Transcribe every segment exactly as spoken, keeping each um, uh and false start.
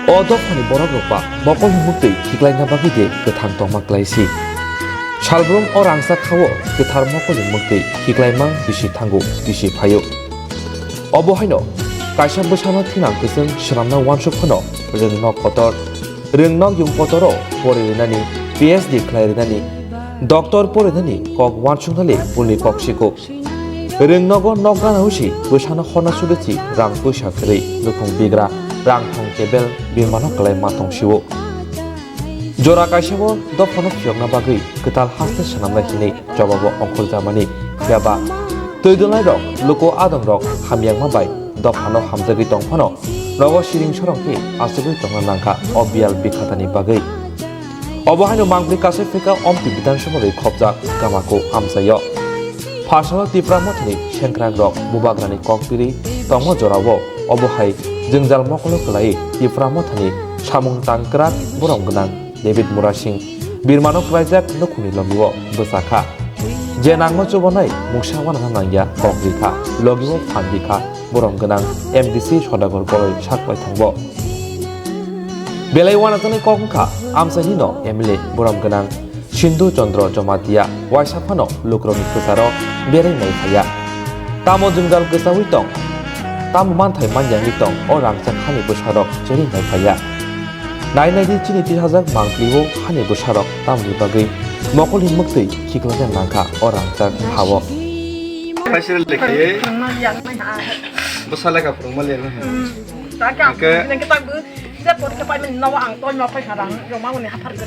O dophani borok rok ba mokol ni muktwi khiklaina bagwi de kwthang tongma klai si. Salbrum o rangchak khao kwthar mokol ni muktwi khiklaima bisi thango, bisi phaio. Obo haino kaisa bwsano thinang kwchwng swnamna uansuk phano rwng nok kotor, rwng nok yung kotoro pori rwnani, P H D khlai rwnani, doctor pori rwnani kok uansuknani pulni kok siko. Rwng nogo nok gana husi bwsano horna suduchi rang puisa kwrwi nukhung bigra rang thong kebel birmano kwlai ma tong sio. Jora kaisa bo dophano phiyokna bagwi kwtal haste swnamnai hinwi jobabo ongkhorjamani phiyaba twi dwlai rok luku adong rok hamyangma bai dophano hamjagwi tong phano nogo siring sorong khe achugwi tongna nangkha o biyal bikhatani bagwi. Obo haino mangpli kasai phika Omti Bidhan Sabha bai khopjak Gamako amchaio. Pharsalo Tipra Mothani sengkrak rok bubagrani kok piri tongma jorao obo hai jwngjal mokolo kwlai Tipra Mothani samung tangkrak borom gwnang David Murasing birmano kwlaijak nukhungni logio bwsakha. Je nangma chubanai mungsa wanana nangya kok rikha, logio phan rikha. Borom gwnang M D C Sodagar Goroi sak bai thangbo. Belai uanajaknai kok wngkha amchaini no M L A borom gwnang Sindhu Chandra Jamatia waisa phano lukurokni kwcharo berai nai phaiya. Tamo jwngjal kwchaui tong, tamo manthai manyangwi tong o rangchak hani bwsarok cherwi nai phaiya. Nai nai di chini twi hajak mangpli o hani bwsarok tamni bagwi mokolni mwktwi khiklangna nangkha o rangchak ha-o. Kaisa lekha ye. Bwsa lekha phwrwngma le no. Hwnkhe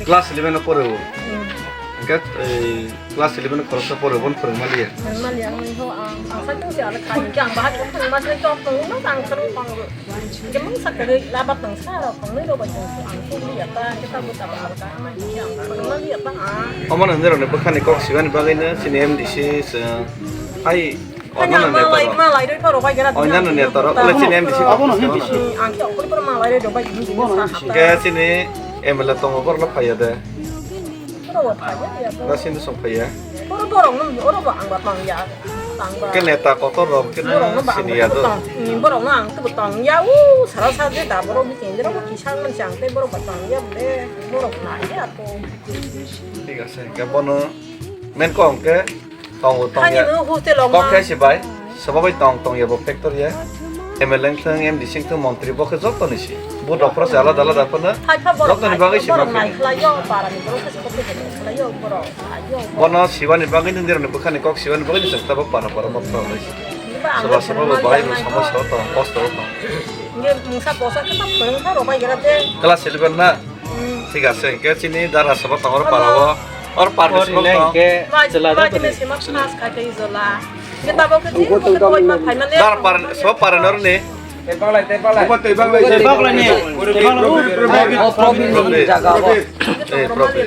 class eleven o pore o. Hwnkhe, eh, class eleven o khoroksa pore o, bono phwrwngma le ya. Hwnkhe mungsa kwrwi labat tong sa rok tongnai rok bai tong ang tubuli ya ta kita buta ba ta ma ya ang tong ma ya ta a. Omo nang nirok ni bwkhani kok sibani bagwi no chini M D C se hai oinano neta rok. Oinano neta rok le chini M D C. Obo no M D C. Ang khe okol pura malai rok bai tong sa. Ke chini M L A tongo borok phaiya de. Oro bo thaiya ya. Rasini song phaiya. Oro borok no, oro bo ang ba tong ya. Tang ba. Ke neta kotor rok ke sini ya do. Borok no ang tubu tong ya. U sara sa je da borok ni chengde rok kisa man chang te borok ba tong ya de. Borok na ya to. Thik ase. Ke bono men ko ang ke tong tong ya. Kok khe si bai. Sobo bai tong tong ya bo factory ya. M L A wngthung, M D C wngthung, montri bo khe joto ni si. Bo dophra se alada alada phano joto ni bagwi si ma khe. Bono sibani bagwi ni dironi bwkhani kok sibani bagwi ni chwng tabuk para para ma phra lai si. Soba soba bo bai bo somosa o tong, kosto o tong. Nge mungsa posa khe ta phwrwng kha rw bai gra de. Class eleven na? Thik ase, hwnkhe chini dara sobo tong oro para o. Or par bisingo tong. Hwnkhe chwla da bwrwi. Dar par, sobo para norni. Tei baglai, tei baglai. Tei baglai ni. Tei baglai ni. O problem ni jaga o. Eh, problem.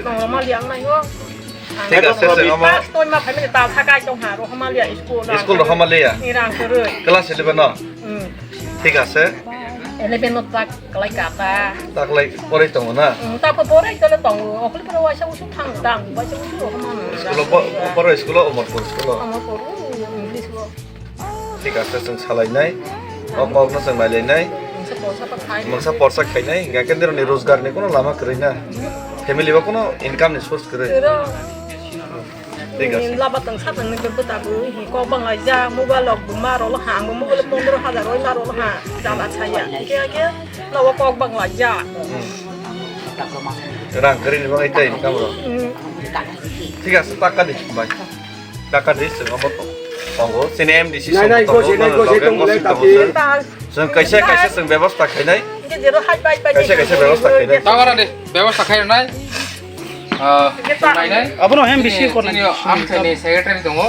Thik ase, chwng omo. School rohorma liya. Class eleven no? Thik ase. Eleven no tak. Kalai kata. Taklai porai tongo na? Hmm, tako porai tole tongo. Okli pura waisa usu thang dang, waisa usu rohorma no. School o po-, poro school o, Omorpur school o. Omorpur, hmm, English o. Thik ase, chwng salainai. O kok no chwng nailainai. Mungsa porsa pa khai. Mungsa porsa khainai. Hingkha khe nironi rojgar ni kono lama kwrwi na. Family bo kono income ni source kwrwi. Kwrwi. Thik ase. Laba tong sa tong ni bwta bu hi kok bang lai ja mobile rok buma rok ha ang mobile pondro hajar oi na rok ha jala chaya. Ke ke na wa kok bang lai ja. Hmm. Rang kari ni bang ita income rok. Hmm. Thik ase taka di bai. Taka di sing amo to. Tongo sini M D C nai, nai, song tongo, gosi, nai, mano gosi, loge tong, ngosi nai, tongo tapi. Sir. Sing kaisa kaisa sing bebosta khainai. Ke jero hai bai bai. Kaisa kaisa bebosta khainai. Tawara de bebosta khainai. Ah, nainai. Abono hem bisi kornai. Chini amchaini secretary tongo.